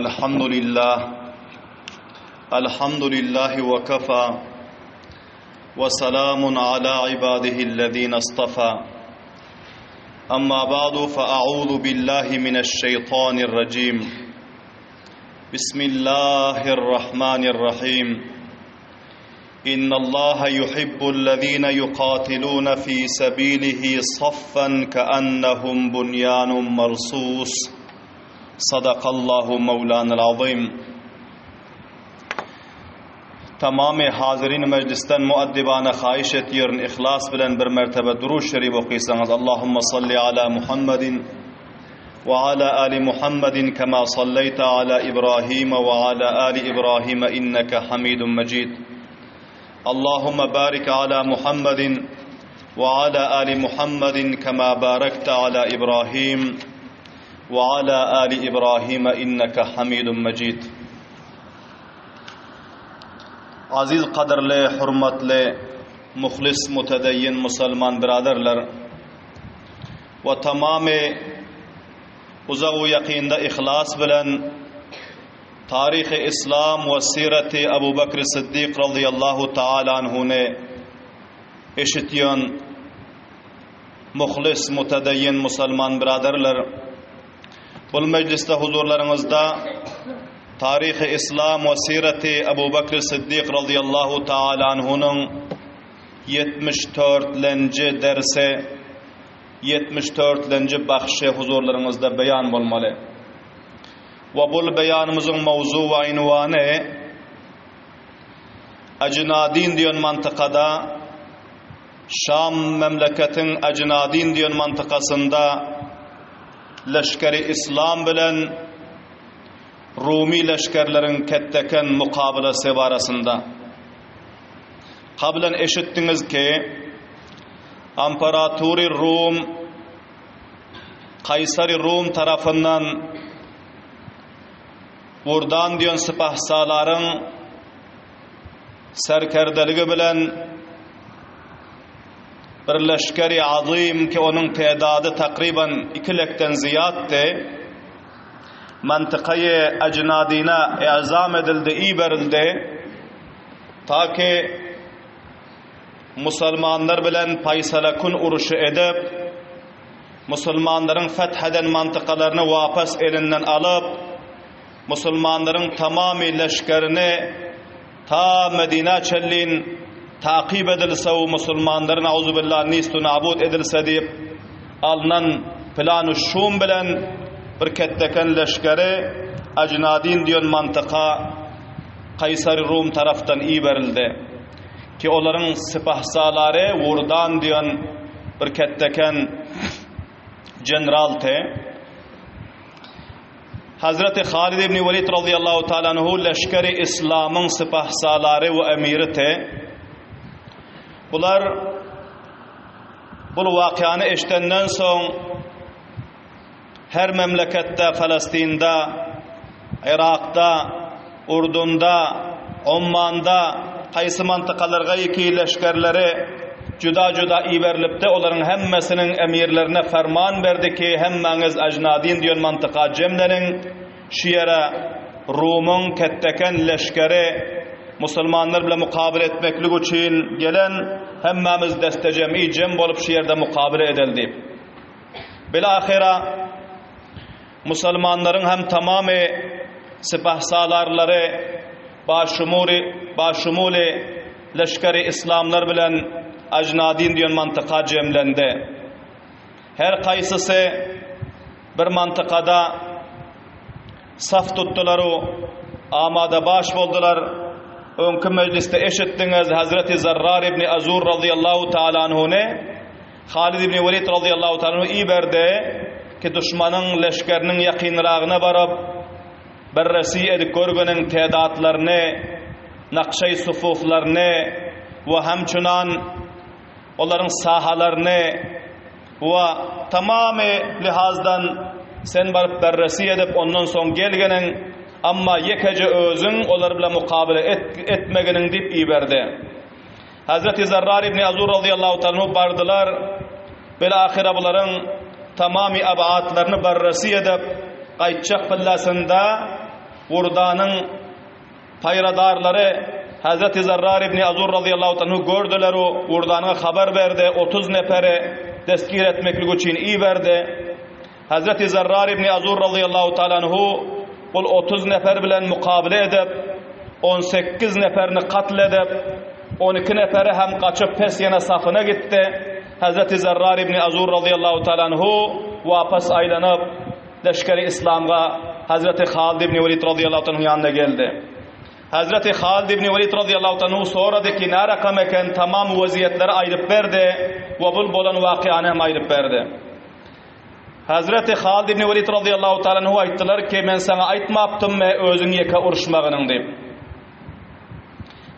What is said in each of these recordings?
الحمد لله الحمد لله وكفى وسلام على عباده الذين اصطفى أما بعد فأعوذ بالله من الشيطان الرجيم بسم الله الرحمن الرحيم إن الله يحب الذين يقاتلون في سبيله صفا كأنهم بنيان مرصوص صدق الله مولانا العظيم Tamamy hazirin mejlisden muaddibana haýyş etýärin yhlas bilen bir mertebe Durud şerif okysaňyz Allahumma salli ala Muhammedin we ala ali Muhammedin kema salleýte ala Ibrahim we ala ali Ibrahim inneke Hamidun Mejid Allahumma barik ala Muhammedin we ala ali Muhammedin kema barakte ala Ibrahim we ala ali Ibrahim inneke Hamidun Mejid Aziz gadyrly, hurmatly, muhlis, mutedeýin musulman byraderler we tamamy uzak we ýakynda yhlas bilen taryhy islam we siraty Abu Bekr Siddik razyýallahu taala anhuny eşitýän muhlis, mutedeýin musulman byraderler Bul mejlisde huzurlaryňyzda Taryhy Islam we Siraty Abu Bekr Siddik razyýallahu taala anhunyň 74-lenji dersi, 74-lenji bahşy huzurlaryňyzda beýan bolmaly. We bul beýanymyzyň mowzu we ynwany Ajnadin diýen mantykada Şam memleketiň Ajnadin diýen mantykasynda Leşgeri Islam bilen Rumy leşgerleriň ketdeken mukabylasy barasynda. Kablen eşitdiňiz ki, Amparatury Rum Kaýsary Rum tarapyndan Urdan diýen sypahsalaryň serkerdeligi bilen bir leşgeri azym ki onuň tedady takryban iki lekden zyýatdy, mantykaýy Ajnadina ezam edildi, iberildi, ta ki musulmanlar bilen paýsalakun uruşy edip, musulmanlaryň feth eden mantykalaryny wapas elinden alyp, Musulmanlaryň tamamy leşgerini ta Medinä çenlin takyp edilse we musulmanlar nauzubilla nistu nabut edilse diýip alnan plany şum bilen bir ketdeken leşgeri Ajnadin diýen mantyka Kaýsary Rum tarapdan iberildi ki olaryň sypahsalary Wurdan diýen bir ketdeken generaldy. Hazreti Halid ibn Welid razyýallahu taala anhu leşgeri Islamyň sypahsalary we emiridi. Bular bul wakany eşidenden soň her memleketde Falastinda, Irakda, Urdunda, Ommanda haýsy mantykalarga iki leşgerleri juda-juda iberilipdi, olaryň hemmesiniň emirlerine ferman berdi ki, hemmäňiz Ajnadin diýen mantyka jemleniň, şu ýere Rumyň ketdeken leşgeri musulmanlar bilen mukabyla etmeklik üçin gelen, hemmämiz destejem'i jem bolup şu ýerde mukabyla edeli diýip. Bilahyra Musulmanlaryň hem tamamy sypahsalarlary başumury başumuly leşgeri yslamlar bilen Ajnadin diýen mantyka jemlendi. Her kaýsysy bir mantykada saf tutdylar-u, amada baş boldular. Öňki mejlisde eşitdiňiz, Hazreti Zarrar ibn Azur razyýallahu taala anhuny Halid ibn Welid razyýallahu taala anhu iberdi ki, duşmanyň leşgeriniň ýakynragyna baryp, berresi edip görgeniň tedatlaryny, nakşaý sufuflaryny we hemçunan olaryň sahalaryny we tamamy lihazdan sen baryp berresi edip, ondan soň gelgeniň, amma ýekeje özüň olar bilen mukabele etmeginiň diýip iberdi. Hazreti Zarrar ibn Azur razyýallahu taala anhu bardylar. Bilahyra bularyň tamamy abatlaryny barresi edip, gaýtjak pillasynda. Wurdanyň paýradarlary Hazreti Zarrar ibn Azur razyýallahu anhu gördüler u Wurdanyňa habar berdi, 30 neperi destgir etmeklik üçin iberdi. Hazreti Zarrar ibn Azur razyýallahu taala anhu ol 30 nefer bilen mukabele edip, 18 neferini katl edip, 12 neferi hem gaçyp pes ýene safyna gitdi. Hazreti Zarrar ibn Azur razyýallahu taala anhu wapas aýlanyp, leşgeri Islamga Hazreti Halid ibn Welid razyýallahu anhu ýanyna geldi. Hazreti Halid ibn Welid razyýallahu anhu sorady ki, nä rakam eken, tamam weziýetleri aýdyp berdi we bul bolan wakyany hem aýdyp berdi. Hazreti Halid ibn Welid razyýallahu taala anhu aýtdylar ki, men saňa aýtmapdymmy özüň ýeke uruşmagynyň diýip.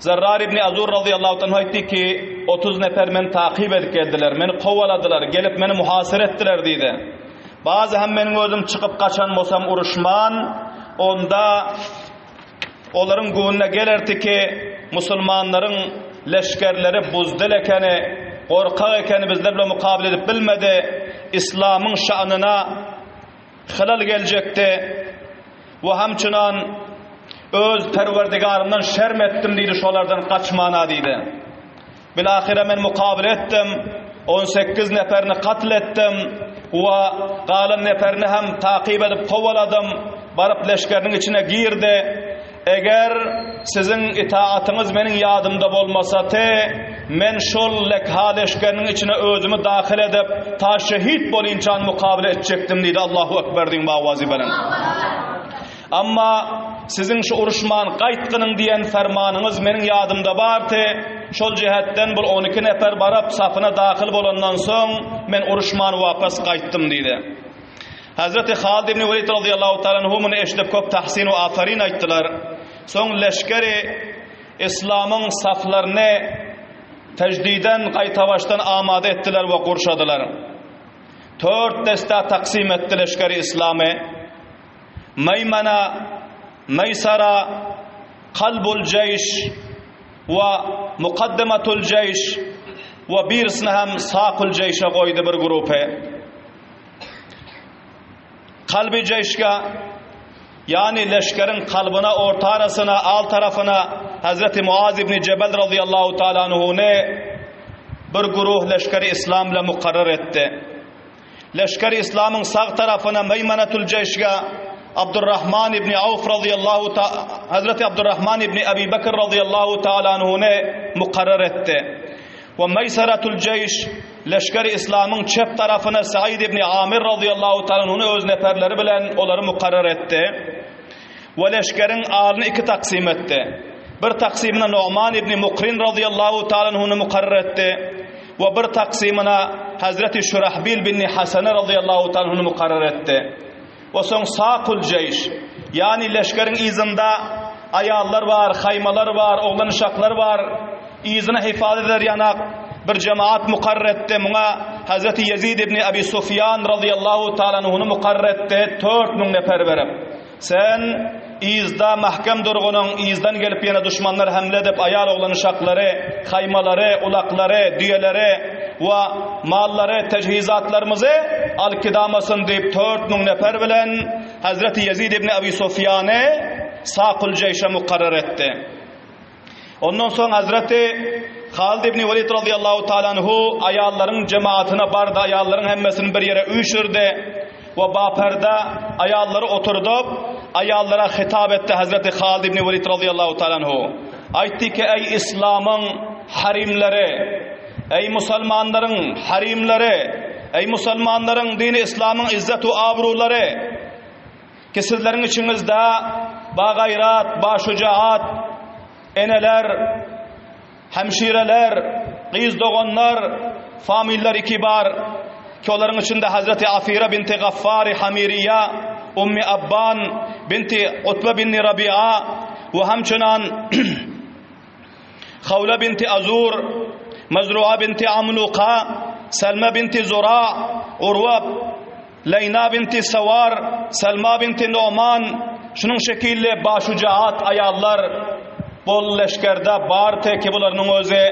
Zarrar ibn Azur razyýallahu anhu aýtdy ki, 30 nefer meni takyp edip geldiler, meni kowaladylar, gelip meni muhasyr etdiler diýdi. Bazy hem meniň özüm çykyp gaçan bolsam uruşman, onda olaryň göwnüne gelerdi ki, musulmanlaryň leşgerleri buzdil ekeni, gorkak ekeni, bizler bilen mukabele edip bilmedi, islamyň şanyna hylal geljekdi we hamçynan öz Perwerdigarymdan şerm etdim diýdi şolardan gaçmana diýdi. Bilahyra men mukabele etdim, 18 neferini katl etdim we galan neferini hem takyp edip kowaladym, baryp leşgeriniň içine girdi. Eger siziň itaatyňyz meniň ýadymda bolmasady, men şol lekha leşgeriniň içine özümi dahyl edip, ta şehit bolynçan mukabele etjekdim diýdi. Allahu Ekber diýiň bawazy bilen. Amma siziň şu uruşman gaýtgynyň diýen fermanyňyz meniň ýadymda bardy. Şol jähetden bul 12 nefer baryp safyna dahyl bolandan soň men uruşman wapas gaýtdym diýdi. Hazreti Halid ibn Welid razyýallahu taala anhu muny eşidip köp tahsin we afarin aýtdylar. Soň leşgeri Islamyň saflaryny tejdiden gaýtabaşdan amada etdiler we gurşadylar. Tört desta taksim etdi leşgeri Islamy. Meýmena, Meýsara, Kalbul Jeýş we Mukaddematul Jeýş we birisini hem Sakul Jeýşe goýdy bir grupy. Kalby jeýşge, ýagny leşgeriň kalbyna, orta arasyna, al tarapyna Hazreti Muaz ibn Jebel razyýallahu taala anhuny bir guruh leşgeri islam bilen mukarrar etdi. Leşgeri islamyň sag tarapyna Meýmenetul jeýşge Abdurrahman ibn Awf razyýallahu ta Hazreti Abdurrahman ibn Abi Bekr razyýallahu taala anhuny mukarrar etdi. We Meýseratul jeýş Leşgeri Islamyň çep tarapyna Said ibn Amir razyýallahu taala anhuny öz neperleri bilen olary mukarrar etdi. We leşgeriň alyny iki taksym etdi. Bir taksymyna Nu'man ibn Mukrin razyýallahu taala anhuny mukarrar etdi. We bir taksymyna Hazreti Şurahbil bin Hasene razyýallahu taala anhuny mukarrar etdi. We soň Sakul jeýş, ýagny leşgeriň yzynda aýallar bar, haýmalar bar, oglan-uşaklar bar, yzyna hifazat eder ýanak bir jemaat mukarrar etdi. Muňa Hazreti Ýezid ibn Abi Sufýan razyýallahu taala anhuny mukarrar etdi, 4000 nefer berip. Sen yzda mahkem durgunyň, yzdan gelip ýene duşmanlar hemle edip aýal-oglan-uşaklary, haýmalary, ulaklary, düýeleri we mallary, tejhizatlarymyzy alyp gidamasyn diýip 4000 nefer bilen Hazreti Ýezid ibn Abi Sufýany Sakul Jeýşe mukarrar etdi. Ondan soň Hazreti Halid ibn Welid razyýallahu taala anhu aýallaryň jemaatyna bardy, aýallaryň hemmesini bir ýere üýşürdi we baperde aýallary oturdyp, aýallara hitap etdi Hazreti Halid ibn Welid razyýallahu taala anhu. Aýtdy ki, eý islamyň harimleri, eý musulmanlaryň harimleri, eý musulmanlaryň dini islamyň izzet we abrulary, Ki sizleriň içiňizde bagaýrat, başujaat eneler, hemşireler, gyz doganlar, familler iki bar. Ki olaryň içinde Hazreti Afira binti Gaffary Hamiriýa, Ummi Abban binti Utba binni Rabia we hemçinan Hawla binti Azur, Mezrua binti Amluka, Selme binti Zura, Urwa Leýna binti Sawar, Selma binti Nu'man, şunuň şekilli başujaat aýallar bol leşgerde bar teki bularynyň özi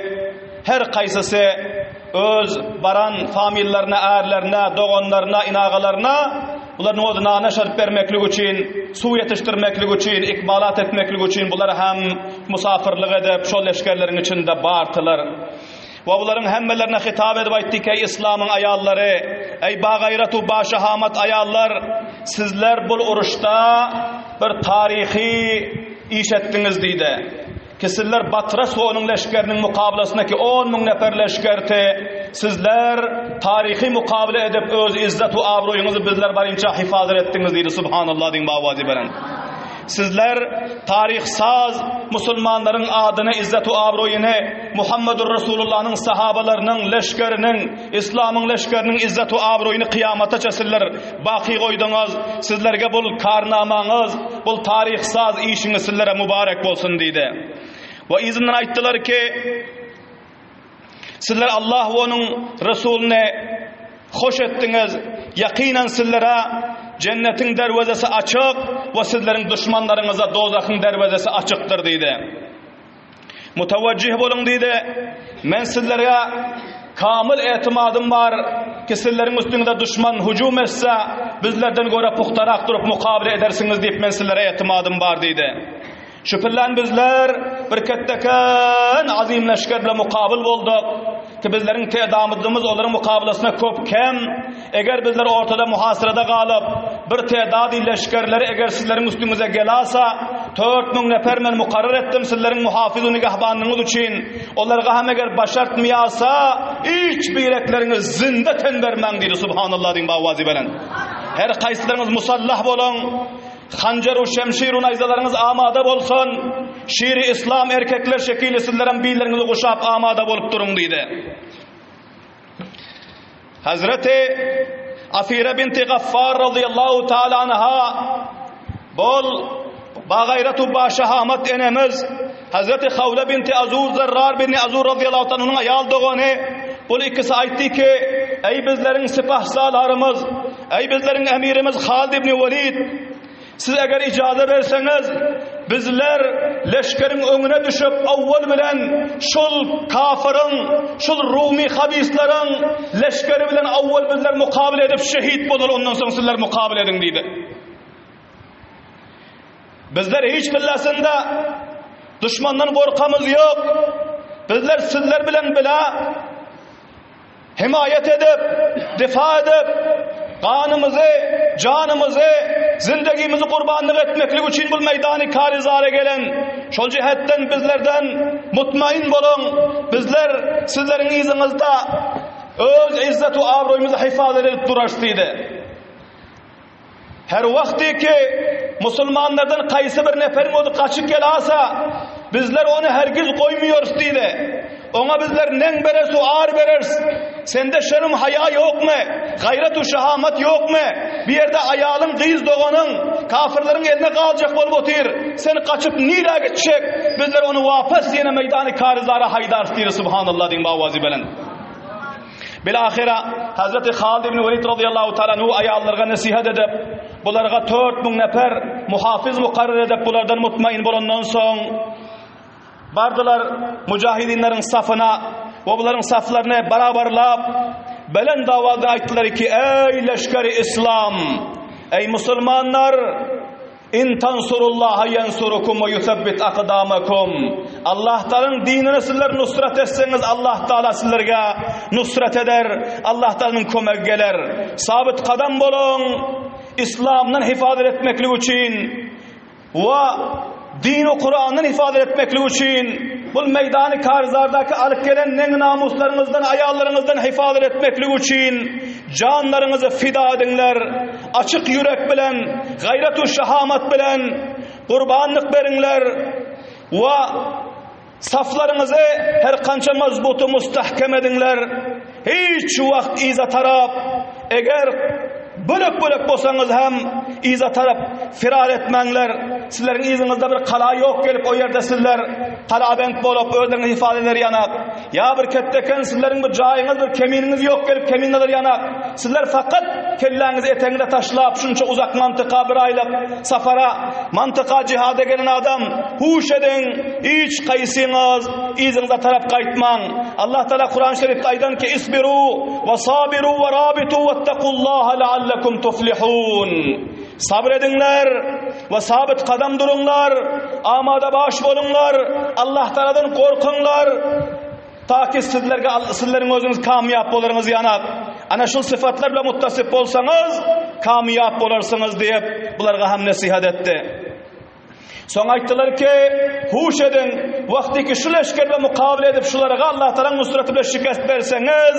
her kaýsysy öz baran famililerine, ärlerine, doganlaryna, inagalaryna. Bularyň özi nan aşaryp bermeklik üçin, suw ýetişdirmeklik üçin, ikmalat etmeklik üçin bular hem musafyrlyk edip, şol leşgerleriň içinde bardylar. We bularyň hemmelerine hitap edip aýtdy ki, Eý yslamyň aýallary, eý bagaýrat we başahamat aýallar, sizler bul uruşda bir taryhy iş etdiňiz diýdi. Ki sizler Batras we onuň leşgeriniň mukabylasynda ki 10 müň nefer leşgerti, sizler taryhy mukabala edip öz izzet we abroýuňyzy bizler barynça hifazat etdiňiz diýdi. Subhanallah diýiň bawazy beren. Sizler taryhsaz musulmanlaryň adyny, izzet-u abraýyny, Muhammedur Resulullanyň sahabalarynyň, leşgeriniň, islamyň leşgeriniň izzet-u abraýyny kyýamataça sizler baky goýduňyz. Sizlerge bul karnamaňyz, bul taryhsaz işiňiz sizlere mübarek bolsun diýdi. We yzyndan aýtdylar ki, Sizler Allah we onuň Resulyny hoş etdiňiz. Ýakynan sizlere jennetiň derwezesi açyk we sizleriň duşmanlaryňyza dozahyň derwezesi açykdyr diýdi. Mutawajjih boluň diýdi. Men sizlere kamyl etimadym bar ki sizleriň üstüňize duşman hüjüm etse, bizlerden görä pugtarak durup mukabele edersiňiz diýip men sizlere etimadym bar diýdi. Şüpürlän bizler bir ketdeken azym leşger bilen mukabyl bolduk, ki bizleriň tedamydymyz olaryň mukabylasyna köp kem. Eger bizler ortada muhasyrada galyp, bir tedady leşgerleri eger sizleriň üstüňize gelasa, 4000 nefer men mukarrar etdim sizleriň muhafyz-u nigahbanyňyz üçin. Olarga hem eger başartmyýasa, hiç birekleriňiz zinde ten bermäň diýdi. Subhanallah diýiň bawazy belen. Her kaýsylaryňyz musallah boluň. Hanjar-u şemşir-u naýzalaryňyz amada bolsun, şiri yslam erkekler şekili sizlerem billeriňizi guşap amada bolup duruň diýdi. Hazreti Asire binti Gaffar radıyallahu taala anha bol bagaýrat-u başahamat enemiz Hazreti Havle binti Azur Zerrar binti Azur radıyallahu taala onuň aýal dogany bul ikisi aýtdy ki, eý bizleriň sipahsalarymyz, Eý bizleriň emirimiz Halid ibn Welid, siz eger ijaza berseňiz, bizler leşgeriň öňüne düşüp, awwal bilen şul kafyryň, şul rumy habisleriň leşgeri bilen awwal bizler mukabele edip şehit bolaly, ondan soň sizler mukabele ediň diýdi. Bizler hiç billasynda duşmandan gorkamyz ýok. Bizler sizler bilen bila Himaýat edip, difa edip, ganymyzy, janymyzy, zindegimizi gurbanlyk etmeklik üçin bul meýdany karizara gelen, şol jihetden bizlerden mutmain boluň, bizler sizleriň yzyňyzda öz izzet we abraýymyzy hifazat edip durarys diýdi. Her wagty ki, musulmanlardan kaýsy bir neferiň özi gaçyp gelasa, bizler ony hergiz goýmaýarys diýdi. Oňa bizler neň bereris we ar bereris. Sende şerim haýa ýokmy? Gaýrat we şahamat ýokmy? Bu ýerde aýalyň, gyz doganyň kafirleriň eline galjak bolup otyr. Sen gaçyp nirä gitjek? Bizler ony wapas ýene meýdany karizara haýdarys diýdi. Subhanallah diýiň bawazy belent. Bilahyra Hazreti Halid ibn Welid radıyallahu taala anhu aýallarga nesihat edip, bularga 4000 nefer muhafiz mukarrar edip, bulardan mutmain bolandan soň bardylar mujahidinleriň safyna we bularyň saflaryny barabarlap, belent awazda aýtdylar ki, eý leşgeri islam, eý musulmanlar, In tansurullaha ýensurukum we ýusebbit akdamakum. Allah Taalanyň dinine sizler nusrat etseňiz, Allah Taala sizlerge nusrat eder. Allah Taalanyň kömegi geler. Sabit kadam boluň. Islamdan hifazat etmeklik üçin we dini Kurandan hifazat etmeklik üçin bul meýdany karzardaky alyp gelen neň namuslaryňyzdan, aýallaryňyzdan hifazat etmeklik üçin janlaryňyzy fida ediňler. Açyk ýürek bilen, gaýrat-u şahamat bilen gurbanlyk beriňler we saflaryňyzy her kança mazbuty mustahkem ediňler. Hiç wagt yza tarap, eger bölek-bölek bolsaňyz hem yza tarap firar etmäňler. Sizleriň yzyňyzda bir gala ýok gelip o ýerde sizler galabent bolup özleriňizi ifade eder ýanak. Ýa bir ketdeken sizleriň bir jaýyňyz bir keminiňiz ýok gelip kemin alar ýanak. Sizler fakat kelläňizi etegiňize taşlap şunça uzak mantyka bir aýlyk safara mantyka jihada gelen adam huş ediň hiç kaýsyňyz yzyňyza tarap gaýtmaň. Allah Taala Kuran Şerifde aýdan ki isbiru we sabiru we rabitu wettakullaha la'allakum tuflihun. Sabyr ediňler we sabyt kadam duruňlar, amada baş boluňlar, Allah Taaladan gorkuňlar. Taki sizlerge sizleriň özüňiz kamýap bolaryňyz ýanak. Ana şu syfatlar bilen muttasip bolsaňyz, kamýap bolarsyňyz diýip, bularga hem nesihat etdi. Soň aýtdylar ki, Huş ediň, wagtyky şu leşger bilen mukabele edip şularga Allah Tagalaň nusraty bilen şikest berseňiz,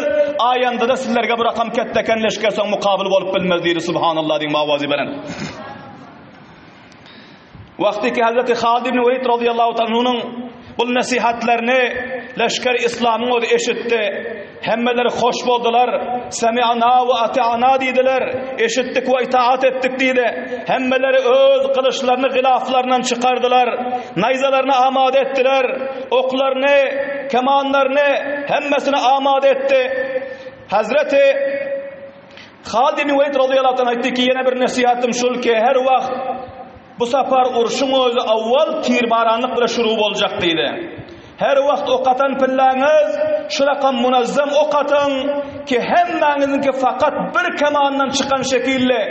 aýanda-da sizlerge bu rakam ketdeken leşger soň mukabyl bolup bilmez diýdi. Subhanallah diýiň mawazy bilen. Wagtyky Hazreti Halid ibn Welid radıyallahu ta'ala bu nesihatlaryny leşger İslamyň özi eşitdi. Hemmeleri hoş boldular. Semi'na we ati'na diýdiler. Eşitdik we itaat etdik diýdi. Hemmeleri öz gylyçlaryny gylaflaryndan çykardylar. Naýzalaryny amada etdiler. Oklaryny, kemanlaryny hemmesini amada etdi. Hazreti Halid ibn Welid radıyallahu anh aýtdy ki, ýene bir nesihatym şul ki, her wagt bu sapar urşuň özi awwal tirbaranlyk bilen şuru boljak diýdi. Her wagt ok atan pilläňiz şu rakam munazzam ok atyň ki hemmäňiziňki fakat bir kemandan çykan şekilli,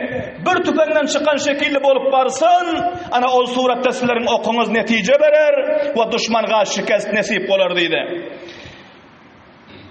bir tüpeňden çykan şekilli bolup barsyn, ana ol suratda sizleriň okuňyz netije berer we duşmanga şikest nesip bolar diýdi.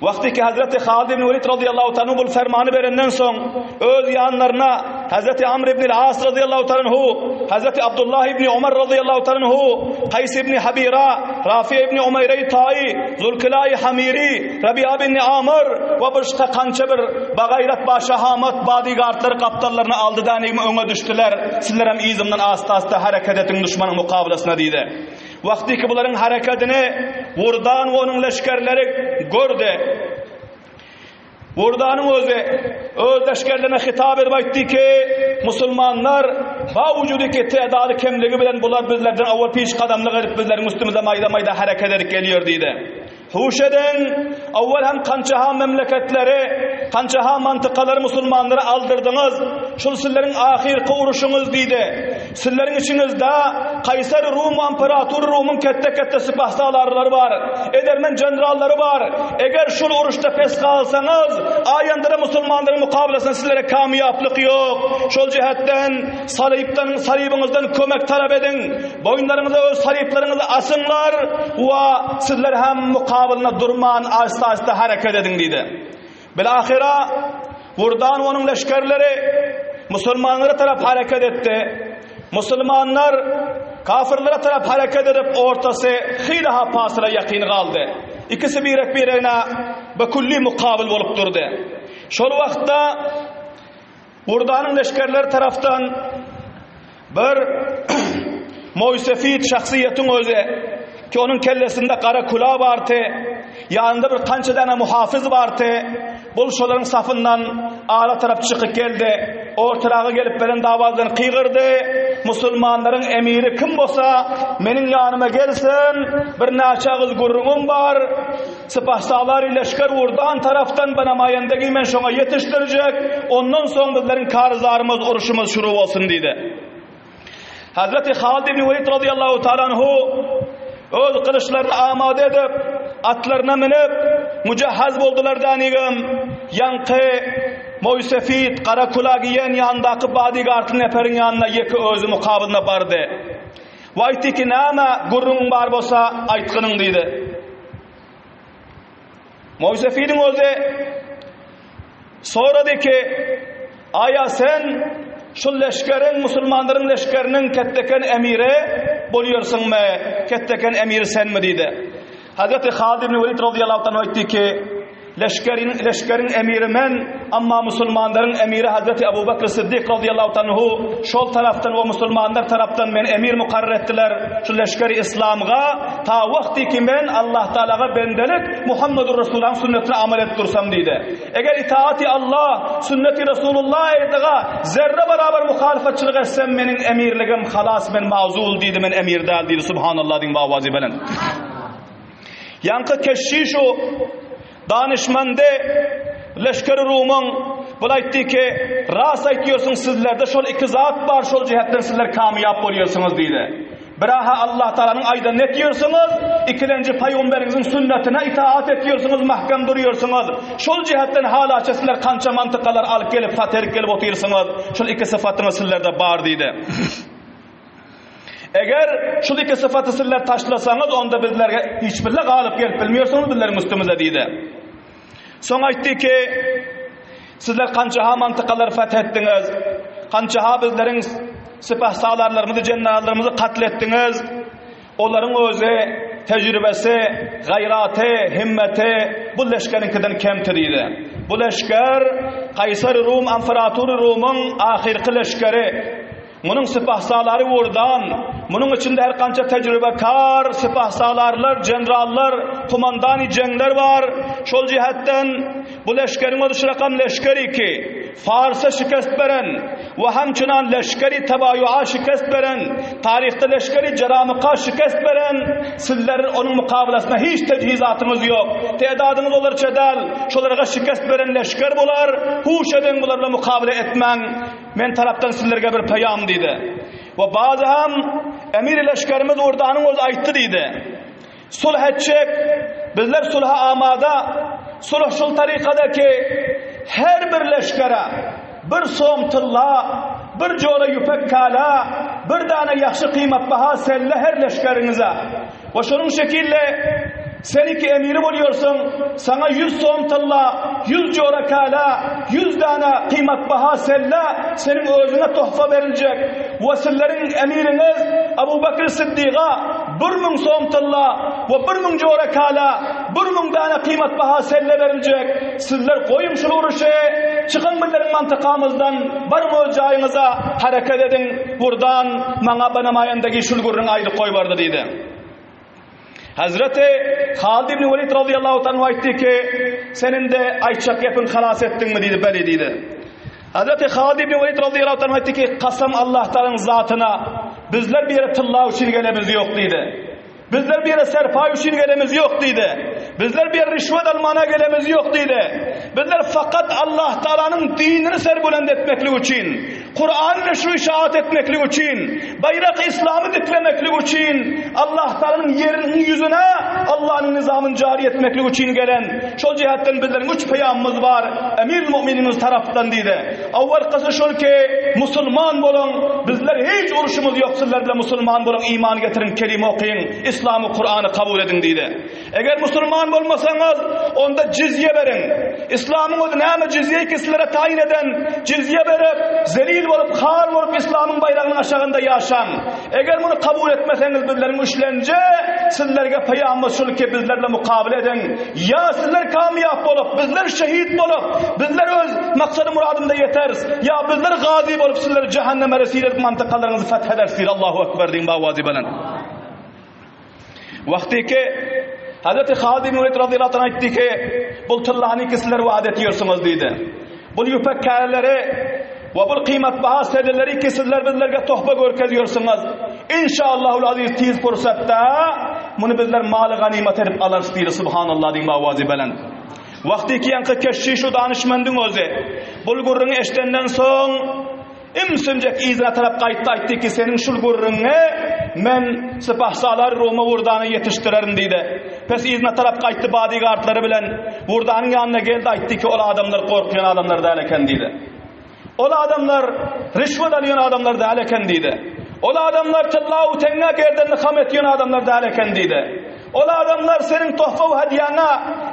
Wagtyky Hazreti Halid ibn Welid radıyallahu ta'ala bu fermany berenden soň öz ýanlaryna Hazreti Amr ibn al-As radıyallahu ta'ala anhu, Hazreti Abdullah ibn Umar radıyallahu ta'ala anhu, Kays ibn Habira, Rafi ibn Umayre Tai, Zulkilay Hamiri, Rabia ibn Amr we başga kança bir bagaýrat başahamat bodyguardlary gapdallaryna aldy da nigme öňe düşdüler. Sizler hem yzymdan asta-asta hereket ediň düşmanyň mukabalasyna diýdi. Wagtyky bularyň hareketini Wurdan we onuň leşgerleri gördi. Wurdanyň özi öz leşgerlerine hitap edip aýtdy ki, musulmanlar bawujudiki tedady kemligi bilen bular bizlerden owal piş gadamlyk edip bizleriň üstümize maýda-maýda hereket edip gelýär diýdi. Huş ediň, owal hem kança-ha memleketleri, kança-ha mantykalary musulmanlara aldyrdyňyz, şul sizleriň ahyrky uruşyňyz diýdi. Sizleriň içiňizde Kaýsar Rum amperatory Rumyň ketde-ketde sypahsalarlary bar, edermen jenrallary bar. Eger şul uruşda pes galsaňyz, aýanda-da musulmanlaryň mukabelasynda sizlere kamýaplyk ýok. Şol jähetden salypdan, salybyňyzdan kömek talap ediň. Boýunlaryňyza öz salyplaryňyzy asyňlar we sizler hem mukabylyna durman asta-asta hereket ediň diýdi. Bilahyra Wurdan we onuň leşgerleri musulmanlara tarap hereket etdi. Musulmanlar kafirlere tarap hereket edip ortasy hylaha pasyla ýakyn galdy. Ikisi birek-biregine bekulli mukabyl bolup durdy. Şol wagtda Wurdanyň leşgerleri tarapdan Bir moýsefit şahsyýetiň özi ki onuň kellesinde gara külah bardy, ýanynda bir kança däne muhafyz bardy. Bul şolaryň safyndan ara tarap çykyp geldi. Ortaraga gelip beren dawazdan kygyrdy. Musulmanlaryň emiri kim bolsa, meniň ýanyma gelsin, bir näçe agyz gürrüňim bar. Sypahsalary leşger urdan tarapdan bir namaýendegi men şoňa ýetişdirjek, ondan soň bizleriň karzarymyz, urşumyz şuru bolsun diýdi. Hazreti Halid ibn Welid radıyallahu ta'ala anhu öz gylyçlaryny amada edip, atlaryna münüp, mücehhez boldular dänigim, ýaňky moýsefit, gara kula giýen ýanyndaky bodyguardly neperiň ýanyna ýeke özi mukabylyna bardy. We aýtdy ki, näme gürrüňiň bar bolsa, aýtgynyň diýdi. Moýsefiniň özi sorady ki, Aýa sen şu leşgeriň, musulmanlaryň leşgeriniň ketdeken emiri bolýarsyňmy? Ketdeken emiri senmi diýdi. Hazreti Halid ibn Welid radıyallahu anh aýtdy ki, Leşgeriň leşgeriň emiri men, amma musulmanlaryň emiri Hazreti Abu Bekr Siddik razyýallahu anhu şol tarapdan we musulmanlar tarapdan meni emir mukarrar etdiler şu leşgeri islamga ta wagty ki men Allah Taalaga bendelik Muhammedur Resulullahyň sünnetine amal edip dursam diýdi. Eger itaati Allah, sünneti Resulullah eýdiga zerre barabar muhalyfatçylyk etsem meniň emirligim halas men mazul diýdi men emir däl diýdi subhanallah diýiň bawazy belent. Ýaňky keşşiş u danyşmendi leşgeri Rumyň bul aýtdy ki, rast aýtýarsyň sizlerde şol iki zat bar şol jähetden sizler kamyýap bolýarsyňyz diýdi. Biraha Allah Taalanyň aýdanyny etýärsiňiz, ikilenji pygamberiňiziň sünnetine itaat etýärsiňiz, mahkem durýarsyňyz. Şol jähetden halaça sizler kança mantykalar alyp gelip faterip gelip otyrsyňyz. Şol iki sypatyňyz sizlerde bar diýdi. Eger şul iki sypaty sizler taşlasaňyz, onda bizlerge hiç birle galyp gelip bilmeýärsiňiz bizleriň üstümize diýdi. Soň aýtdy ki, sizler kança-ha mantykalary feth etdiňiz, kança-ha bizleriň sipahsalarlarymyzy, jennerallarymyzy katl etdiňiz. Olaryň özi tejribesi, gaýraty, himmeti bu leşgeriňkiden kemti diýdi. Bu leşger Kaýsary Rum, Amferatury Rumyň ahyrky leşgeri. Munuň sypahsalary Wurdan, munuň içinde her kança tejribekar sypahsalarlar, jenrallar, kumandany jeňler bar. Şol jihetden bu leşgeriň özi şu rakam leşgeri ki, Farsa şikest beren we hemçinan leşgeri Tebaýua şikest beren, taryhda leşgeri Jeramyka şikest beren, sizler onuň mukabylasyna hiç tejhizatyňyz ýok, tedadyňyz olarça däl, şolarga şikest beren leşger bular, huş ediň bular bilen mukabyla etmäň. Men tarapdan sizlerge bir peýam diýdi. We bazy hem emir leşgerimiz Urdanyň özi aýtdy diýdi. Sulh etjek, bizler sulha amada, sulh şul tarykada ki, her bir leşgere bir som tylla, bir jora ýüpek kala, bir dana ýagşy kyýmatbaha selle her leşgeriňize. We şonuň şekilde sen iki emiri bolýarsyň, saňa ýüz som tylla, ýüz jora käla, ýüz dana kyýmatbaha selle seniň özüňe tohfa beriljek. We sizleriň emiriňiz Abu Bekr Siddiga 1000 som tylla we 1000 jora käla, 1000 dana kyýmatbaha selle beriljek. Sizler goýuň şul uruşy, çykyň bizleriň mantykamyzdan, baryň öz jaýyňyza, hereket ediň. Burdan maňa banamaýandagi şul gürrüň aýdyp goýbardy diýdi. Hazreti Halid ibn Welid radıyallahu anhu aýtdy ki, sen indi aýtjak gepiň halas etdiňmi diýdi, beli diýdi. Hazreti Halid ibn Welid radıyallahu anhu aýtdy ki, kasam Allah Taalanyň zatyna, bizler bir ýere tylla üçin gelemiz ýok diýdi. Bizler bir ýere serpaý üçin gelemiz ýok diýdi. Bizler bir ýere rişwet almana gelemiz ýok diýdi. Bizler fakat Allah Taalanyň dinini serbülend etmeklik üçin, Kur'an ile şu işaat etmeklik üçin, baýrak İslamy diklemeklik üçin, Allah Taalanyň ýeriniň ýüzüne Allah'yň nizamyny jari etmeklik üçin gelen. Şol jihetden bizleriň üç peýamymyz bar. Emir mu'minimiz tarapdan diýdi. Awwalkysy şol ki, musulman boluň, bizler hiç uruşymyz ýok sizler bilen musulman boluň, iman getiriň, kelime okyň, islamy, Kurany kabul ediň diýdi. Eger musulman bolmasaňyz, onda jizýe beriň. Islamyň özi näme jizýe ki sizlere taýyn eden, jizýe berip, zelil bolup, har bolup islamyň baýragynyň aşagynda ýaşaň. Eger muny kabul etmeseňiz bizleriň üçlenji sizlerge peýamymyz şul ki bizler bilen mukabele ediň. Ýa sizler kamyýap bolup, bizler şehit bolup, bizler öz maksady muradymyza ýeteris, ýa bizler gazy bolup sizleri jähenneme resil edip mantykalaryňyzy feth ederis diýdi. Allahu ekber diýiň bawazy belent. Wagty ki Hazreti Halid ibn Welid radıyallahu anh aýtdy ki, bul tyllany ki sizler wada etýärsiňiz diýdi. Bul ýüpek käreleri we bul kyýmatbaha selleleri ki sizler bizlerge tohba görkezýärsiňiz. Inşallahul aziz tiz pursatda muny bizler maly ganymat edip alarys diýdi. Subhanallah diýiň awazy belent. Wagty ki ýaňky keşşiş u danyşmendiň özi bul gürrüňi eşdenden soň Ümsümjek yzyna tarap gaýtdy, aýtdy ki, seniň şul gürrüňiňi men sypahsalar Ruma Wurdana ýetişdirerin diýdi. Pes yzyna tarap gaýtdy bodyguardlary bilen Wurdanyň ýanyna geldi, aýtdy ki, ol adamlar gorkýan adamlar däl eken diýdi. Ol adamlar rişwet alýan adamlar däl eken diýdi. Ol adamlar tylla u teňňä gerdenini ham etýän adamlar däl eken diýdi. Ol adamlar seniň tohfa we hedýäňe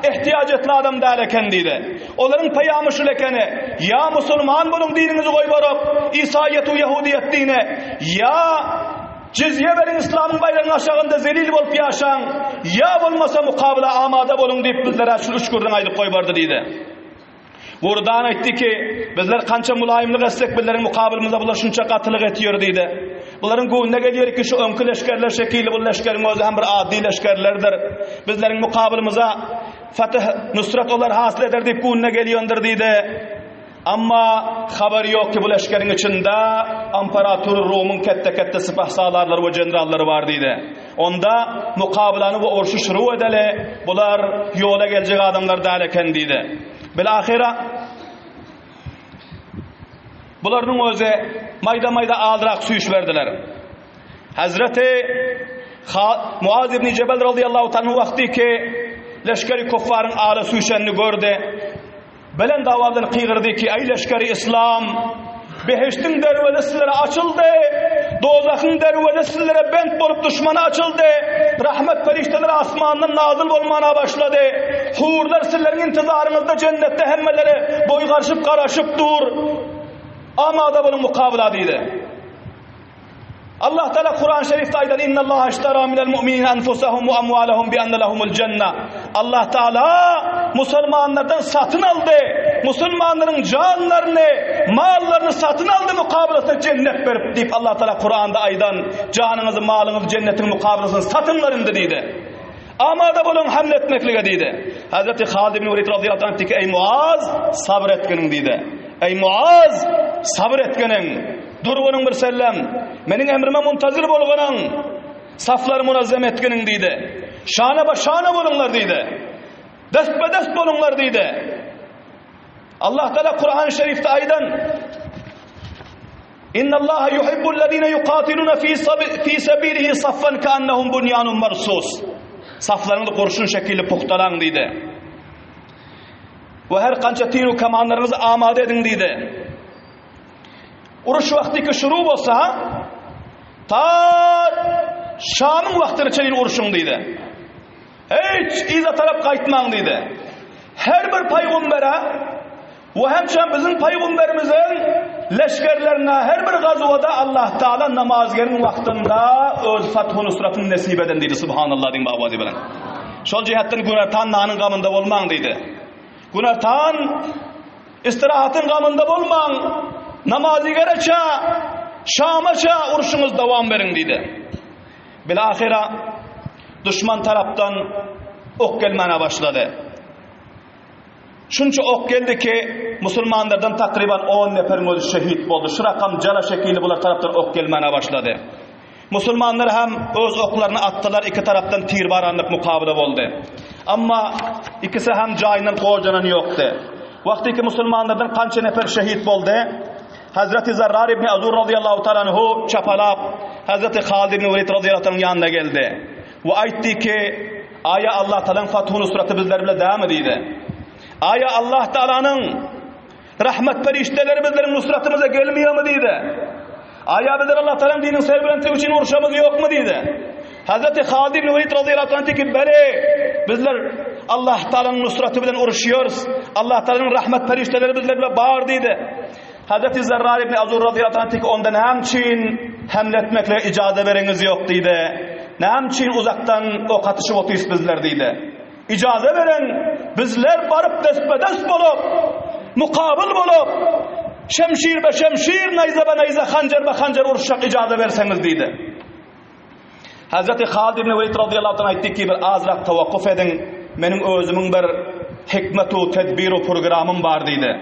ehtiýaç etli adam däl eken diýdi. Olaryň peýamy şul ekeni, Ýa musulman boluň diniňizi goýbaryp, isaýýet we ýahudyýet dini, ýa. Jizýe beriň yslamyň baýragynyň aşagynda zelil bolup ýaşaň, ýa bolmasa mukabala amada boluň diýip bizlere şul üç gürrüňi aýdyp goýberdi diýdi. Gurdan aýtdy ki, bizler kança mulaýymlyk etsek bizleriň mukabylymyzda bular şunça gatylyk etýär diýdi. Bularyň göwnüne gelýär ki şu öňki leşgerler şekilli bu leşgeriň özi hem bir ady leşgerlerdir. Bizleriň mukabylymyza Fatih nusrat olar hasyl eder diýip göwnüne gelýändir diýdi. Amma habary ýok ki bu leşgeriň içinde Amperatur Rumyň ketde-ketde sypahsalarlary we jenrallary bar diýdi. Onda mukabylany we urşy şuru edeli, bular ýola geljek adamlar däl eken diýdi. Bilahyra bularyň özi maýda-maýda azrak süýş berdiler. Hazreti Muaz ibn Jebel radıyallahu anhu wagty ki leşgeri kuffaryň ala süýşenini gördi. Belent owaz bilen gygyrdy ki, Eý leşgeri yslam! Behişdiň derwezesi sizlere açyldy, dozahyň derwezesi sizlere bent bolup duşmana açyldy, rahmet perişdeleri asmandan nazyl bolmana başlady, hurlar sizleriň intizaryňyzda jennetde hemmelere boý garşyp garaşyp dur. Amada boluň mukabyla diýdi. Allah Teala Kur'an-ı Şerif'te aýdan Innallaha iştara minel mu'minina enfusahum we amwalahum bi enne lehumul jenne. Allah Teala musulmanlardan satyn aldy. Musulmanlaryň janlaryny, mallaryny satyn aldy mukabelasynda cennet berip diýip Allah Teala Kur'anda aýdan janyňyzy, malyňyzy cennetiň mukabelasynda satyňlar indi diýdi. Amada boluň hamle etmeklige diýdi. Hazreti Halid ibn Welid radıyallahu anh diýdi, Eý Muaz, sabr etginiň diýdi. Eý Muaz, sabr etginiň. Durgunyň bir sellem, meniň emrime muntazir bolgunyň. Saflary munazzam etginiň diýdi. Şana ba şana boluňlar diýdi. Dest be dest boluňlar diýdi. Allah Teala Kur'an-ı Şerif'te aýdan Innallaha yuhibbul-lezine yuqatiluna fi fi sabilihi saffan ka'annahum bunyanun marsus. Saflaryňyzy gurşun şekilli puhtalaň diýdi. We her kança tiru kamanlaryňyzy amade ediň diýdi. Uruş wagty ki şuru bolsa, ta Şamyň wagtyna çenli urşuň diýdi. Hiç yza tarap gaýtmaň diýdi. Her bir paýgambere we hemçe biziň paýgamberimiziň leşgerlerine her bir gazwada Allah Taala namazgeriň wagtynda öz fathu nusratyny nesip eden diýdi. Subhanallah diýin bawazy bilen. Şol jihetden günortan nanyň gamynda bolmaň diýdi. Günortan istirahatyň gamynda bolmaň. Namazygeraça şamaça urşuňyz dowam beriň diýdi. Bilahyra duşman tarapdan ok gelmäne başlady. Şunça ok geldi ki, musulmanlardan takryban 10 neferiň özi şehit boldy. Şu rakam jala şekilli bular tarapdan ok gelmäne başlady. Musulmanlar hem öz oklaryny atdylar, iki tarapdan tirbaranlyk mukabala boldy. Amma ikisi hem jaýyndan gojanan ýokdy. Wagty ki musulmanlardan kança nefer şehit boldy? Hazreti Zarrar ibn Azur radıyallahu ta'ala anhu çapalap Hazreti Halid ibn Velid radıyallahu anhu'nun ýanyna geldi. We aýtdy ki, Aýa Allah Taalanyň fathu nusraty bizler bile dämi diýdi. Aýa Allah Taalanyň rahmet perişdeleri bizleriň nusratymyza gelmeýärmi diýdi. Aýa bizler Allah Taalanyň dinini serbelentligi üçin urşamyz ýokmy diýdi. Hazreti Halid ibn Velid radıyallahu anh ki, Bele, bizler Allah Taalanyň nusraty bilen uruşýarys. Allah Taalanyň rahmet perişdeleri bizler bile bar diýdi. Hazreti Zerrar ibn Azur radıyallahu anh ki, onda näme üçin hamle etmeklige ijaza bereňiz ýok diýdi. Näme üçin uzakdan ok atyşyp otyrys bizler diýdi. Ijaza beriň, bizler baryp destbe-dest bolup, mukabyl bolup, şemşir be şemşir, naýza be naýza, hanjar be hanjar uruşjak ijaza berseňiz diýdi. Hazreti Halid ibn Welid radıyallahu anh aýtdy ki, bir azrak tawakkuf ediň, meniň özümiň bir hikmetu tedbiru programym bar diýdi.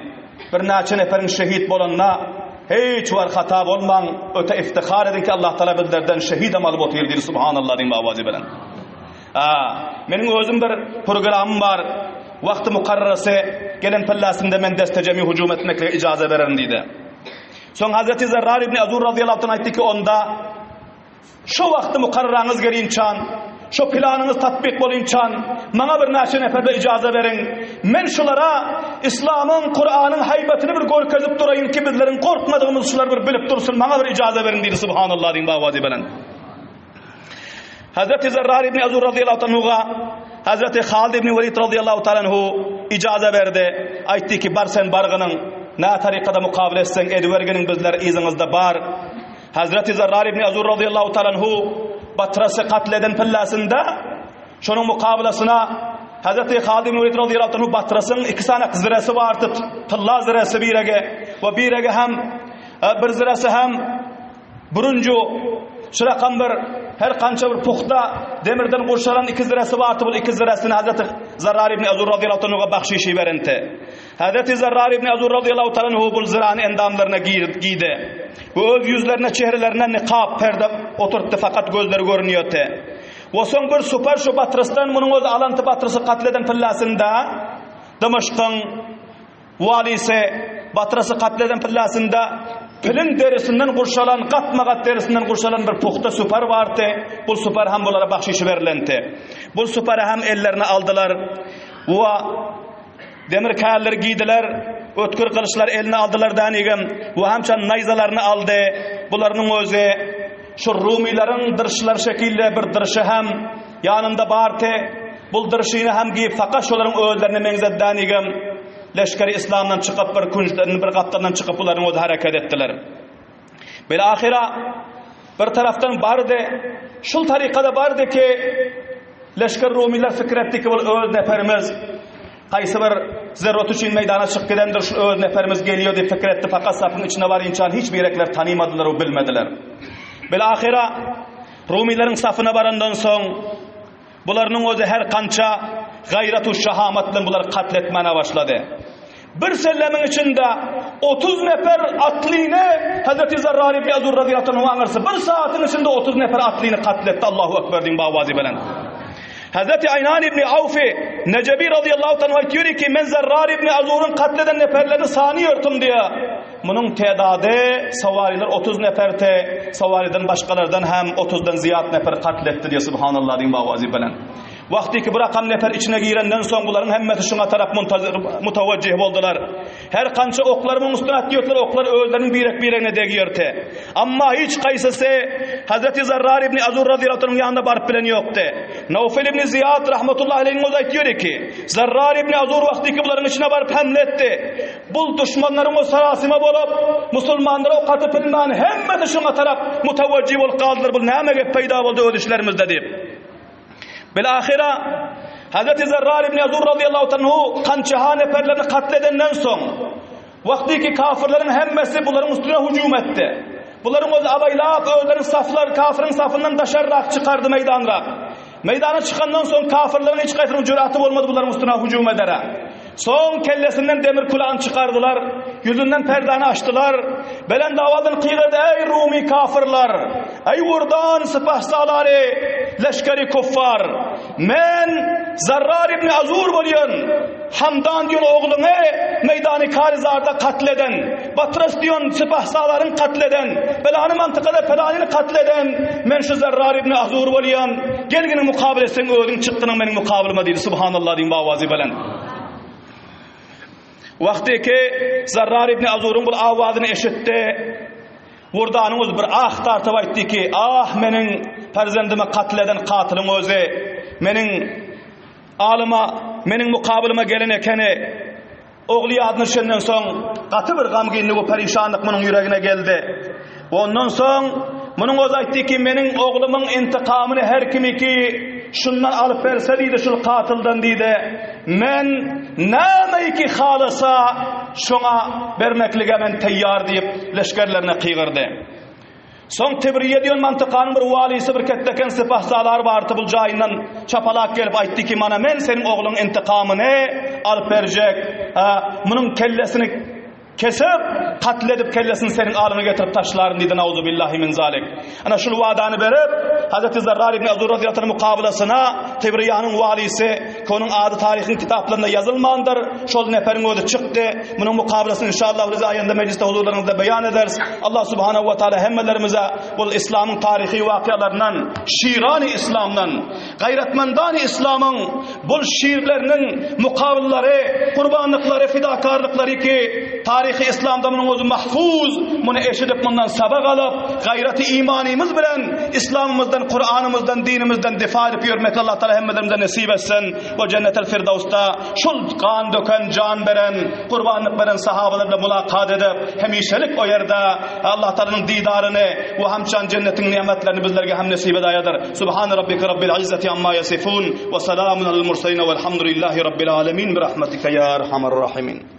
Bir näçe neferiň şehit bolanda, hiç war hata bolmaň, öte iftihar ediň ki Allah Taala bizlerden şehidem alyp otyr diýdi, subhanallah diýip awazy bilen. A, meniň özüm bir programym bar, wagty mukarrarasy gelen pellasynda men destejemi hüjüm etmeklige ijaza bererin diýdi. Soň Hazreti Zerrar ibn Azur radıyallahu anh aýtdy ki, onda Şu wagty mukarraňyz gelinçan, şu planyňyz tatbyk bolynçan, maňa bir näçe neferle ijaza beriň. Men şulara Islamyň, Kuranyň haýbatyny bir görkezip duraýyn ki, bizleriň gorkmadygymyzy şular bir bilip dursun, maňa bir ijaza beriň diýdi subhanallah diýin bawazy bilen. Hazreti Zerrar ibn Azur radıyallahu anhu'a Hazreti Halid ibn Velid radıyallahu ta'ala anhu ijaza berdi. Aýtdy ki, bar sen bargynyň, nä tarykada mukabele etseň ediberginiň bizler yzyňyzda bar. Hazreti Zarrar ibn Azur radıyallahu ta'ala anhu Batrasy katl eden pillasynda şonuň mukabylasyna Hazreti Halid ibn Welid radıyallahu anhu Batrasyň iki sany ziresi bardy, tylla ziresi birege we birege hem e, bir ziresi hem Bürünji şu rakam bir her kança bir puhta demirden gurşalan iki ziresi bardy, bu iki ziresini Hazreti Zarrar ibn Azur radıyallahu anhu'a bahşişi berenti. Hazreti Zarrar ibn Azur radıyallahu ta'ala anhu bu zirany endamlaryna giydi. Bu öz ýüzlerine, çehrelerine nikap, perde oturtdy, fakat gözleri görünýärdi. We soň bir super şu Batrysdan munuň özi alanty Batrysy katl eden pillasynda Dymaşkyň walisi Batrysy katl eden pillasynda piliň derisinden gurşalan, gatma-gat derisinden gurşalan bir puhta super bardy. Bu super hem bulara bahşiş berilenti. Bu supary hem ellerine aldylar. We Demir kärleri giýdiler, ötgür gylyçlar eline aldylar dänigem we hemçe naýzalaryny aldy. Bularynyň özi şu rumylaryň dyrşlary şekilde bir dyrşy hem ýanynda bardy. Bul dyrşyny hem giýip fakat şolaryň özlerine meňzedi dänigem. Leşgeri yslamdan çykyp bir künjden bir gapdaldan çykyp bularyň özi hereket etdiler. Bilahyra bir tarapdan bardy, şul tarykada bardy ki, leşger rumylar pikir etdi ki, bul öz neperimiz, haýsy bir zerrat üçin meýdana çykyp gidendir, şul öz neperimiz geliyor diýip pikir etdi, fakat sapyň içine barynça hiç birekler tanymadylar we bilmediler. Bilahyra rumylaryň safyna barandan soň, Bularynyň özi her kança gaýrat-u şahamat bilen bulary katl etmäne başlady. Bir sellemiň içinde 30 nefer atlyny Hazreti Zarrar ibn Azur razyýallahu anhu aňyrsy bir saatyň içinde 30 nefer atlyny katl etdi. Allahu ekber diýiň bawazy bilen. Hazreti Aýnan ibn Awfi Nejebi razyýallahu anhu aýtýar ki, men Zarrar ibn Azuryň katl eden neferlerini sanýartym diýär. Munuň tedady sawarylar 30 neferdi, sawarydan başgalardan hem 30-dan zyýat nefer katl etdi diýýär, subhanallah diýiň bawazy bilen. Wagty ki bu rakam nefer içine girenden soň bularyň hemmesi şuňa tarap muntazir mutawajjih boldular. Her kança oklar muň üstüne atýardylar, oklar özleriniň birek-biregine degýärdi. Amma hiç kaýsysy Hazreti Zarrar ibn Azur razyýallahu anhuň ýanyna baryp bilen ýokdy. Nawfel ibn Ziýad rahmetullahi aleýhiň özi aýtýar ki, Zarrar ibn Azur wagty ki bularyň içine baryp hemle etdi. Bul duşmanlaryň o sarasyma bolup, musulmanlara ok atyp bilmän, hemmesi şuňa tarap mutawajjih bolup galdylar, bul näme gep peýda boldy öz işlerimizde diýip. Bilahyra Hazreti Zarrar ibn Azur razyýallahu anhu kançaha neferlerini katl edenden soň, wagty ki kafirleriň hemmesi bularyň üstüne hüjüm etdi. Bularyň özi abaýlap özlerini saflar kafiriň safyndan daşarrak çykardy meýdanrak. Meýdana çykandan soň kafirleriň hiç haýsynyň jüraty bolmady bularyň üstüne hüjüm edere. Soň kellesinden demir külany çykardylar, ýüzünden perdäni açdylar. Belent owazdan gygyrdy, Eý, rumy kafirler! Eý, urdan sypahsalary, leşgeri kuffar! Men Zarrar ibn Azur bolýan, Hamdan diýen ogluňy meýdany Karizarda katl eden, Batras diýen sypahsalaryň katl eden, belany mantykada pelanyny katl eden men şu Zarrar ibn Azur bolýan. Gelginiň mukabyl etseň özüň çykdynyň meniň mukabylyma diýdi. Subhanallah diýiň bawazy belent. Wagty ki Zarrar ibn Azuryň bu awazyny eşitdi. Wurdanyň özi bir ah tartyp aýtdy ki, ah meniň perzendimi katl eden katylyň özi meniň alyma, meniň mukabylyma gelen ekeni. Ogly ýadyna düşenden soň, gaty bir gamgynlyk we perişanlyk munuň ýüregine geldi. Ondan soň munuň özi aýtdy ki, meniň oglumyň intikamyny her kimiki şundan alyp berse diýdi, şul katyldan diýdi. Men nämeiki halasa şoňa bermeklige men teýýar diýip, leşgerlerine kygyrdy. Soň Tibriýe diýen mantykanyň bir walysy bir ketdeken sypahsalar bardy bul jaýyndan çapalak gelip aýtdy ki mana men seniň ogluň intikamyny alyp berjek ha munuň kellesini kesip katl edip kellesini seniň alyňa getirip taşlaryn diýdi nauzubillahi min zalik ana şul wadany berip Hazreti Zarrar ibn Azur razyýallahu anh mukabylasyna Tibriýanyň walysy ki onuň ady taryhyň kitaplarynda ýazylmandyr. Şol neferiň özi çykdy. Munuň mukabylasyny inşallah biz aýanda mejlisde huzurlaryňyzda beýan ederis. Allah subhanahu we taala hemmelerimize bul islamyň taryhy wakyalaryndan, şirany islamdan, gaýratmandany islamyň bul şirleriniň mukabyllary, gurbanlyklary, fidakarlyklary ki. Taryhy yslamda munuň özi mahfuz. Muny eşidip mundan sabak alyp, gaýraty imanymyz bilen yslamymyzdan, Kuranymyzdan, dinimizden difa edip ýörmekli Allah Taala hemmelerimize nesip etsin we Jennetel Firdawsda şol gan döken, jan beren, gurbanlyk beren sahabalar bilen mulakat edip, hemişelik o ýerde Allah Taalanyň didaryny we hamçan jennetiň nimetlerini bizlerge hem nesip edaýadyr. Subhane rabbike rabbil izzati amma yasifun we selamun alel murselin velhamdülillahi rabbil alemin bi rahmetike ya erhamer rahimin.